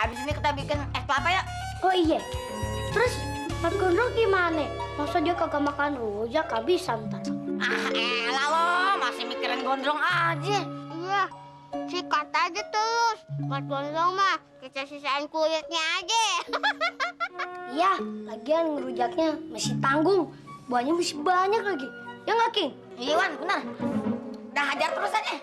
abis ini kita bikin es kelapa ya. Oh iya. Terus Mat Gondrong gimana? Masa dia kagak makan rujak kehabisan ntar? Ah elah lo, masih mikirin gondrong aja. Iya, sikat aja terus. Mat Gondrong mah kita sisain kulitnya aja. Iya, lagian ngerujaknya masih tanggung. Buahnya masih banyak lagi. Ya nggak, King? Iya Wan, benar. Dah hajar terus aja.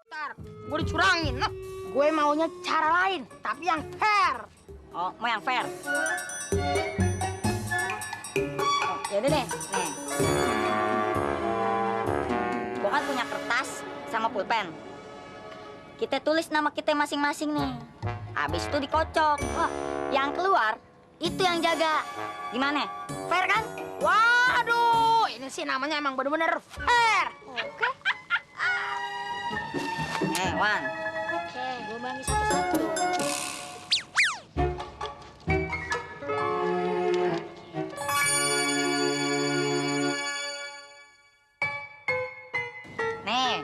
Ntar, gue dicurangin. Nah, gue maunya cara lain, tapi yang fair. Oh, mau yang fair? Oh, yaudah deh, nih. Gue kan punya kertas sama pulpen. Kita tulis nama kita masing-masing nih. Habis itu dikocok. Wah, yang keluar itu yang jaga. Gimana? Fair kan? Waduh, ini sih namanya emang bener-bener fair. Oke. Wan. Oke. Gue bagi satu-satu. Nih.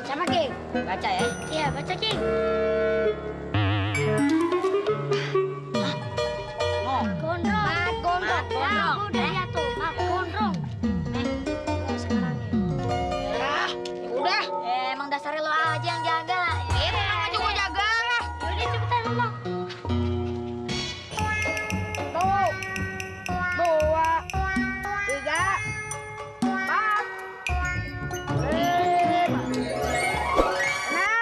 Siapa, King? Baca ya. Iya, baca, King. Oh, Gondrong. Mat Gondrong. Mat Gondrong. Nah, udah lihat tuh, Mat Gondrong. Sekarang ya udah. Emang dasarnya lo aja yang jaga. Itu aja gue jaga. Yaudah, cepetan ngomong. Tuh. 2, 3, 4, 5, 6.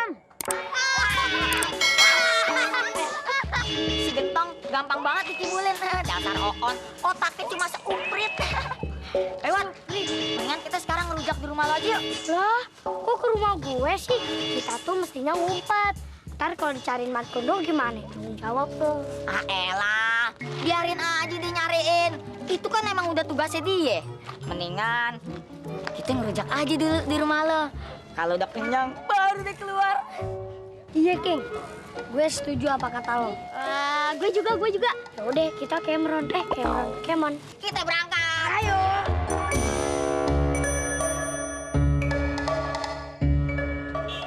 Si Gentong gampang banget dikibulin. Dasar Oon, otaknya cuma seuprit. Wan, mendingan kita sekarang ngerujak di rumah lo aja yuk. Lah, kok ke rumah gue sih? Kita tuh mestinya ngumpet. Ntar kalau dicariin Mat Gondrong gimana? Tanggung jawab dong. Ah elah, biarin aja dia nyariin. Itu kan emang udah tugasnya dia. Mendingan kita ngerujak aja dulu di rumah lo. Kalau udah kenyang, baru deh keluar. Iya, King. Gue setuju apa kata lo. Gue juga. Yaudah, kita Cameron. Cameron. Kita berangkat. Ayo.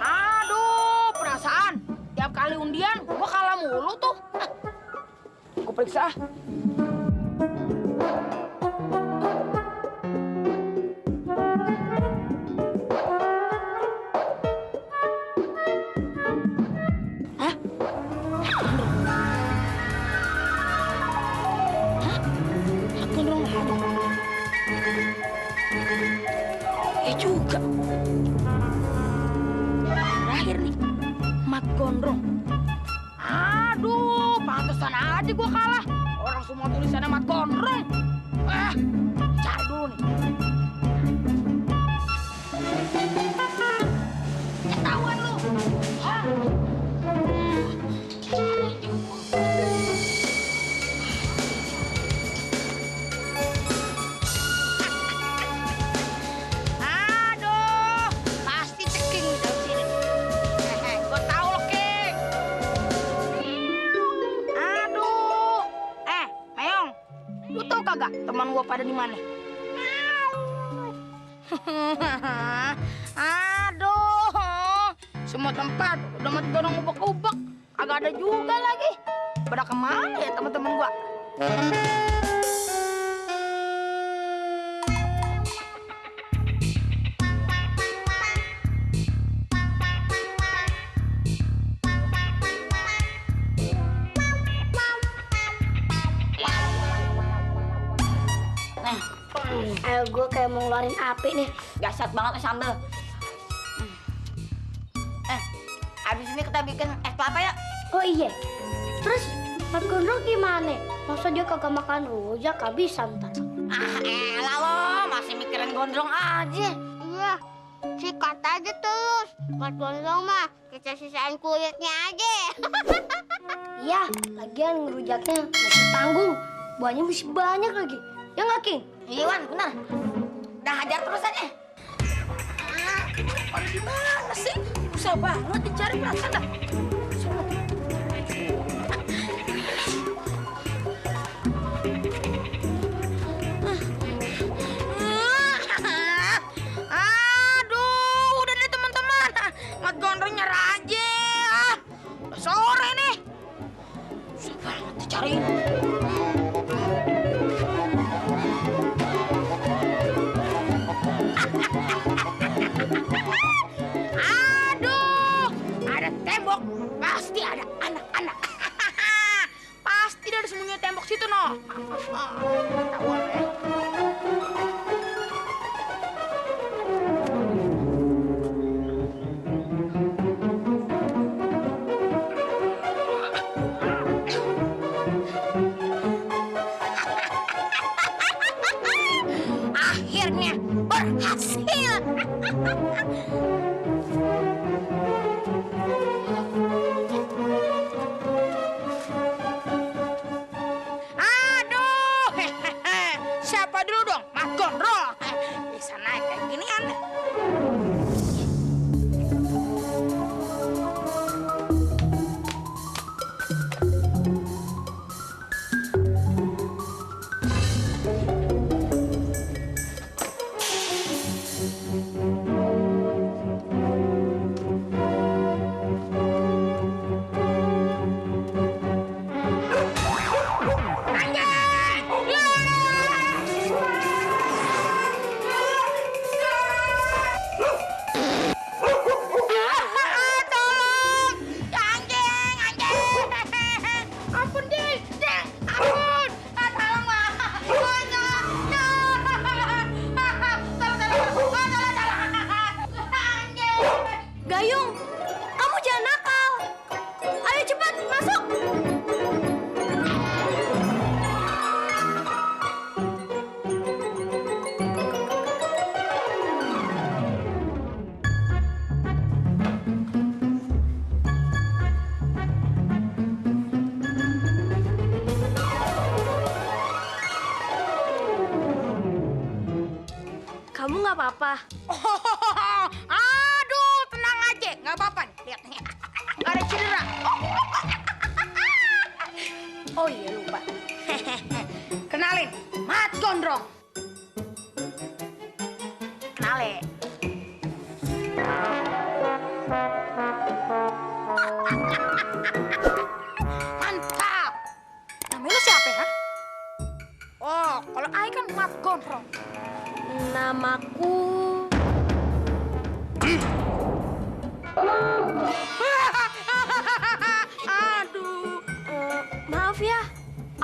Aduh, perasaan tiap kali undian gua kalah mulu tuh. Gua periksa. Hah? Aku dong nggak ada. Ya juga. Terakhir nih, Mat Gondrong. Aduh, pantesan aja gua kalah. Orang semua tulisannya Mat Gondrong. Cari dulu nih. Ketahuan lu. Hah? Aduh, pasti ceking di dalam sini. Gua tahu lo, King. Aduh. Meong. Lu tahu kagak teman gua pada di mana? Aduh. Semua tempat udah mati dorong ubek-ubek. Kagak ada juga lagi. Pada kemana ya teman-teman gua? Gue kayak mau ngeluarin api nih. Dahsyat banget nih sambel. Abis ini kita bikin es kelapa ya. Oh iya. Terus Mat Gondrong gimana? Masa dia kagak makan rujak kehabisan ntar? Ah elah lo, masih mikirin main gondrong aja. Iya, sikat aja terus. Mat gondrong mah kita sisain kulitnya aja. Iya, lagian ngerujaknya masih tanggung. Buahnya masih banyak lagi. Ya nggak, King? Iya, Wan, benar. Udah hajar terus aja. Pada di mana sih? Susah banget dicari perasaan dah. Aduh, udah deh teman-teman. Mat gondrong nyerah aja. Udah sore nih. Susah banget dicariin. Aduh, ada tembok, pasti ada anak-anak. Pasti dari sembunyi tembok situ, no. Tahuan ya. Akhirnya berhasil. Aduh, siapa dulu dong? Mat gondrong. Bisa naik kayak ginian. Gayung, kamu jangan nakal. Ayo cepat masuk. Kamu nggak apa-apa. Aduh, tenang aja, nggak apa-apa nih. Lihat nih, nggak ada cedera. Oh iya lupa. Kenalin, Mat gondrong. Kenalin. Mantap. Namanya lu siapa ya? Oh, kalau Ai kan Mat gondrong. Namaku Aduh. maaf ya,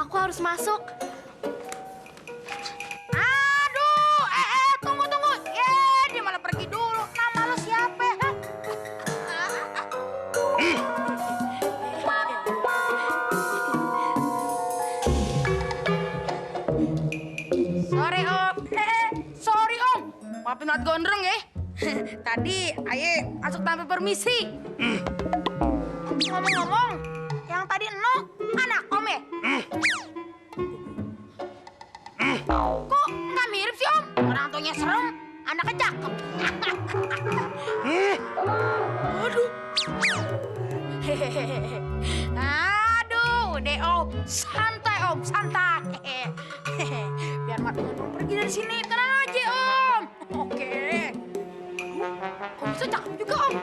aku harus masuk. Aduh, tunggu. Dia malah pergi dulu. Nama lu siapa? Hah? Sorry, Om. Sorry, Om. Maafin Mat gondrong ya. Tadi Aye masuk tanpa permisi. Ngomong-ngomong, yang tadi Eno anak Om ya? Kok nggak mirip sih, Om? Orang tuanya serem, anaknya cakep. Aduh. Aduh, udah Om. Santai, Om. Santai. Biar Mat gondrong pergi dari sini. Tenang aja, Om. Oke. Om bisa cakep juga, Om.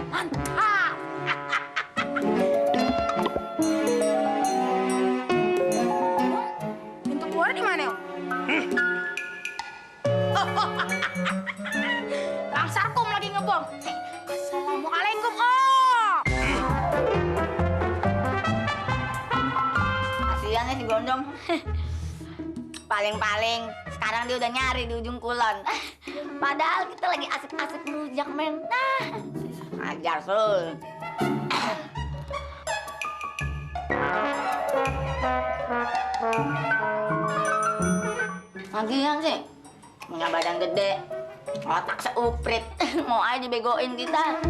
Mantap. Pintu keluar di mana, Om? Bang Sarkum lagi ngebom. Assalamualaikum, Om. Kasihan ya si gondrong. Paling-paling sekarang dia udah nyari di ujung kulon. Padahal kita lagi asik-asik ngerujak men. Nah, ajar sul. Lagian sih, punya badan gede, otak seuprit, mau aja dibegoin kita.